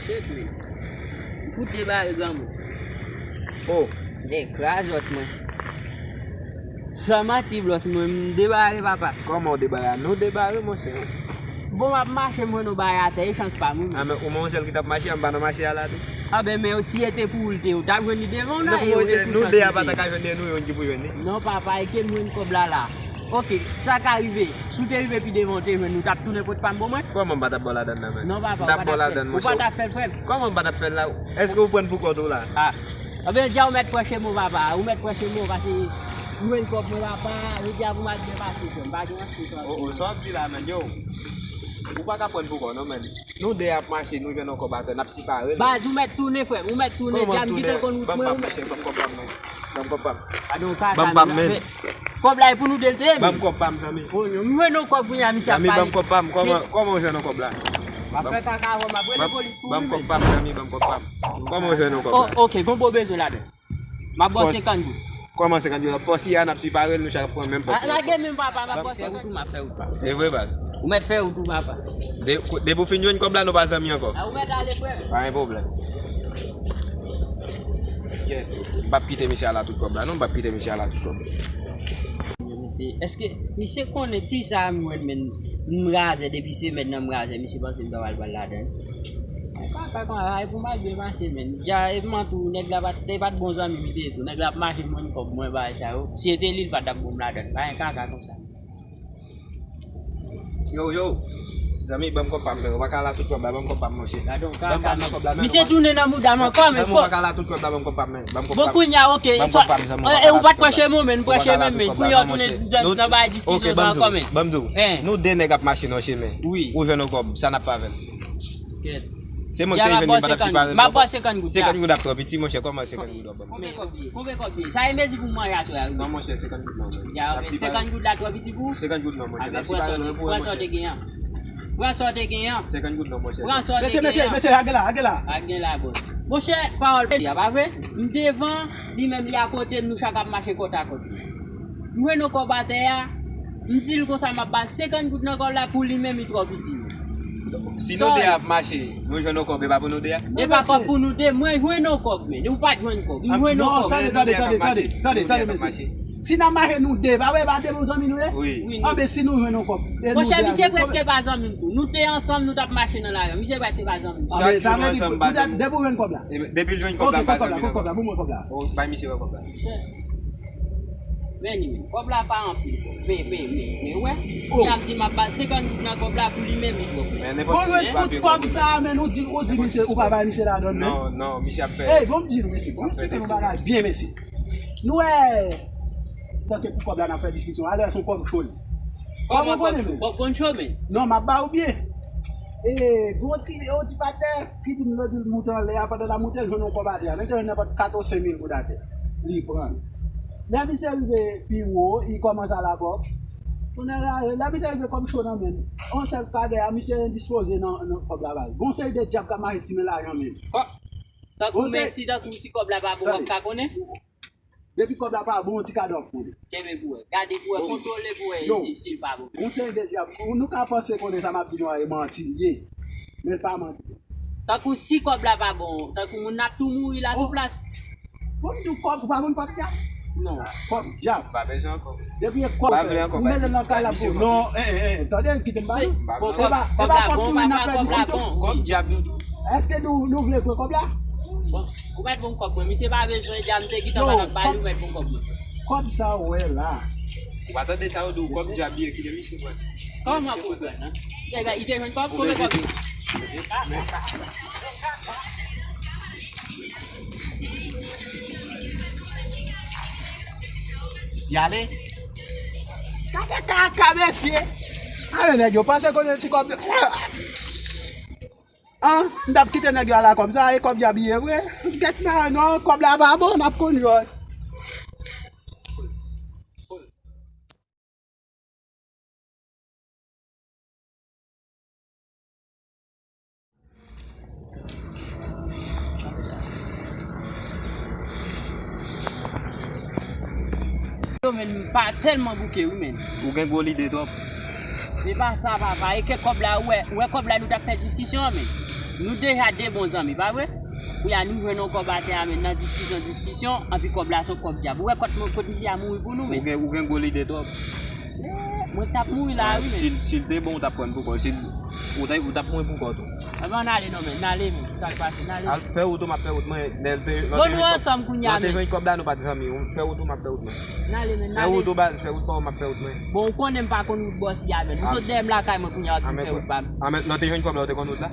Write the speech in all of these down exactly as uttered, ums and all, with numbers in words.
Shit, men. M fout debare granmoun. Oh. De krazòt mwen. San manti, bòs mwen, m debare, papa. Kòman w debare a? Nou debare, monchè. Bon, m ap mache, m wè nou bay atè, e chans pa m, wi. A, men ou manzèl ki t ap mache a, m pa nan mache a la tou. A, ben, men si e te pou ou l te, ou t ap jwenn li devan w la, e ou e sou chans li te ye. Non, monchè, nou de a pa ta ka jwenn li, e nou youn ki pou jwenn li. Non, papa, e ke m jwenn kòb la la. Oke, sa ka rive. Si w te rive pi devan, w te jwenn, ou t ap tounen pot pa m pou mwen? Kòman m pa t ap ba w ladann nan, men? Non, papa, ou pa t ap fè l. M pa t ap ba w ladann, monchè. Ou pa t ap fè l, frè m. Kòman m pa t ap fè l la? Èske ou pran pou kont ou la? A. Anben, jodi a ou mèt pranche mo, papa. Ou mèt pranche mo, paske m jwenn kòb mwen, papa. Jodi a pou m al byen pase, frè m. Pa gen anyen pou sa. Oh, oh, sa w ap di la, men, yo. Ou pa ka pran pou kò, non, men. Nou de ap mache, nou jwenn yon kòb atè, n ap sipare l. Baz, ou mèt tounen, frè m. Ou mèt tounen, djam ki te konn wout mwen, ou mèt. Ban m kòb pa m, men. Ban m kòb pa m. Ban m kòb pa m, men. Kòb la e pou nou de l te ye, men. Ban m kòb pa m, zanmi. Oh, non, m jwenn yon kòb kounye a, misye ap pale. Zanmi, ban m kòb pa m. Kòman, kòman w jwenn yon kòb la? M ap fè kaka avè w, m ap rele polis pou ou, men. Ban m kòb pa m, zanmi, ban m kòb pa m. Kòman w jwenn yon kòb la? Oh, oke, gon bon bezwen ladan. M ap ba w senkant goud. Kòman senkant goud? Fòs li a, n ap sipare l, nou chak pran menm fòs. A, lage menm, papa, m ap ba w senkant goud, m ap fè wout, papa. E vre, baz? Ou mèt fè wout tou, papa. De, depi w fin jwenn kòb la, nou pa zanmi ankò. A, ou mèt ale, frè m. Pa gen pwoblèm. Yeah. M p ap kite misye al a tout kòb la, non, m p ap kite misye al a tout kòb. Misye, èske misye konnen ti sa a m jwenn, men m razè depi semèn nan, m razè, misye panse m ta pral pran ladann. Ay, kaka, kaka, ay, pou m al byen pase, men. Dja, e m an tou, nèg la pa t, te pa t bon zanmi m li te ye tou. Nèg la ap mache, m jwenn kòb mwen, bagay sa yo. Si se te li, l pa t ap bon m ladann. Pa gen kaka konsa. Yo, yo. Zanmi, ban m kòb pa m, frè. Ou pa ka al a tout kòb la, ban m kòb pa m, monchè. Gadon, kaka, men. Misye tounen nan mouda m ankò, men. Zanmi, ou pa ka al a tout kòb la, ban m kòb pa m, men. Ban m kòb pa m. Bon, kounye a, oke, e ou pa t pranche mo, men, m pranche men, men. Kounye a, ou tounen nan, nan bay diskisyon sa ankò, men. Ban m di w, ban m di w. Nou de nèg ap mache nan chemen. Wi. Ou jwenn yon kòb, sa n ap fè avè l? Kèt. Se mwen ki te jwenn li, m pa t ap sipare l. M ap ba w senkant goud. Senkant goud ap twò piti, monchè, kòman senkant goud w ap ban m? Konbyen kòb li ye? Konbyen kòb li ye? Sa e mezi pou m manje aswè a, wi. Non, monchè, senkant goud non, men. Ya, senkant goud la twò piti pou ou? Senkant goud non, monchè. A, men pran sa w te, pran sa w te gen an. Pran sa w te gen an. Senkant goud non, monchè. Pran sa w te gen an. Mesye, mesye, mesye, lage la, lage la. Pa gen la, bòs. Monchè, pawòl peyi a, pa vre? M devan, li menm li akote m, nou chak ap mache kòtakòt. M jwenn yon kòb atè a, m di l konsa m ap ba l senkant goud nan kòb la, pou li menm li twò piti. Si nou de ap mache, nou jwenn yon kòb, e pa pou nou de a? E pa kòb pou nou de, mwen jwenn yon kòb, men ou pa t jwenn kòb, m jwenn yon kòb. Non, tande, tande, tande, tande, tande, tande, mesye. Si n ap mache nou de, pa vre, pa de bon zanmi nou ye? Wi. Anben, si nou jwenn yon kòb, e nou de a jwenn kòb. Monchè, misye prèske pa zanmi m tou. Nou te ansanm, nou t ap mache nan lari. Misye prèske pa zanmi m. Chak jou nou ansanm, pa zanmi. Depi w jwenn kòb la. Depi l jwenn kòb la, m pa zanmi l ankò. Kòb la, kòb la, kòb la, pou mwen kòb la. Bay misye wè kòb la. Monchè. Men li menm, kòb la pa anpil, men, men, men, men, wè. Kounye a m di m ap ba l senkant goud nan kòb la pou li menm li twò. Men nenpòt ki pa peye kòb. Bon, tout kòb sa, men ou di, ou di misye, ou pa bay misye ladann, men. Non, non, misye ap fè. Ey, bon, m di nou, mesye, bon, misye fè nou bagay byen, mesye. Nou wè, tanke pou kòb la, n ap fè diskisyon, alè se yon kòb cho li. Kòman kòb cho? Kòb konn cho, men. Non, m ap ba ou byen. E, gon ti, yon ti patnè, ki di m lòt jou l moute anlè a, pandan l ap moute, l jwenn yon kòb atè a. Nèg te jwenn nenpòt kat ou senk mil goud atè. Li pran l. Lè misye rive pi wo, li kòmanse al a kòb. Kounye a, lè misye rive kòb cho nan men l. Yon sèl kadè a, misye endispoze nan, nan kòb la ba l. Gon seri de dyab k ap mache simen lajan men l. Tankou, men si, tankou si kòb la pa bon, w ap ka konnen? Depi kòb la pa bon, yon ti kadè w ap konnen. Kenbe pou wè. Gade pou wè, kontwole pou wè si, si l pa bon. Yon seri de dyab. Nou ka panse konnen sa m ap di nou a e manti l ye. Men l pa manti konsa. Tankou si kòb la pa bon, tankou moun nan ap tou mouri la sou plas. Bon, m di w kòb, ou pa konn kòb dyab? Non. Kòb dyab. Pa bezwen ankò. Depi e kòb, ou mete l nan kay la pou, non, eh, eh, eh, tande, kite m ba nou. E pa, e pa kòb tou moun nan fè diskisyon. Kòb dyab nou tou. Èske nou, nou vle vre kòb la? Bon, ou mèt bon kòb mwen. Misye pa bezwen dja, m te gentan pa t ap ba li, ou mèt bon kòb mwen. Kòb sa ou wè la. Ou pa tande sa yo di w, kòb dyab li ye, kite misye pran. Kòman pou w pran, non? Li te jwenn kòb, konbyen kòb li? Y ale. Gade kaka, mesye. Ale nèg yo, panse konnen ti kòb yo. An, m t ap kite nèg yo al a kòb sa, e kòb dyab li ye vre. Gèt nan, non, kòb la pa bon, n ap konn jòj. Yo, men, m pa tèlman bouke, wi, men. Ou gen gwo lide twòp. Se pa sa, papa. E ke kòb la, ou wè, ou wè kòb la, nou t ap fè diskisyon an, men. Nou deja de bon zanmi, pa vre? Kounye a nou jwenn yon kòb atè a, men nan diskisyon, diskisyon, anpi kòb la se yon kòb dyab. Ou wè kot, kot misye a mouri pou nou, men. Ou gen, ou gen gwo lide twòp. Mwen t ap mouri la, wi, men. Si, si l te bon, ou t ap pran pou kò. Si ou t, ou t ap mouri pou kò tou. Ann ale non, men, n ale, men. Sa k pase, n ale. Al fè wout ou, m ap fè wout mwen. Lè l te, lè l te Bon, nou jwenn kòb, ansanm kounye a, lè l te men. Jwenn kòb la, nou pa t zanmi. Ou fè wout ou, m ap fè wout mwen. N ale, men, n ale. Fè wout ou, baz, fè wout pa w, m ap fè wout mwen. Bon, ou konnen m pa konn wout bòs ya, men. Ou sot dèyè m lakay mwen kounye a, w ap di m fè wout pa m. Anmèt, lè w te jwenn kòb la, ou te konn wout la?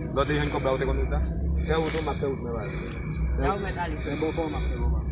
Lè w te jwenn kòb la, ou te konn wout la? Fè wout ou, m ap fè wout mwen, baz. Ya ou mèt ale. Fè bon pa w, m ap fè bon pa m.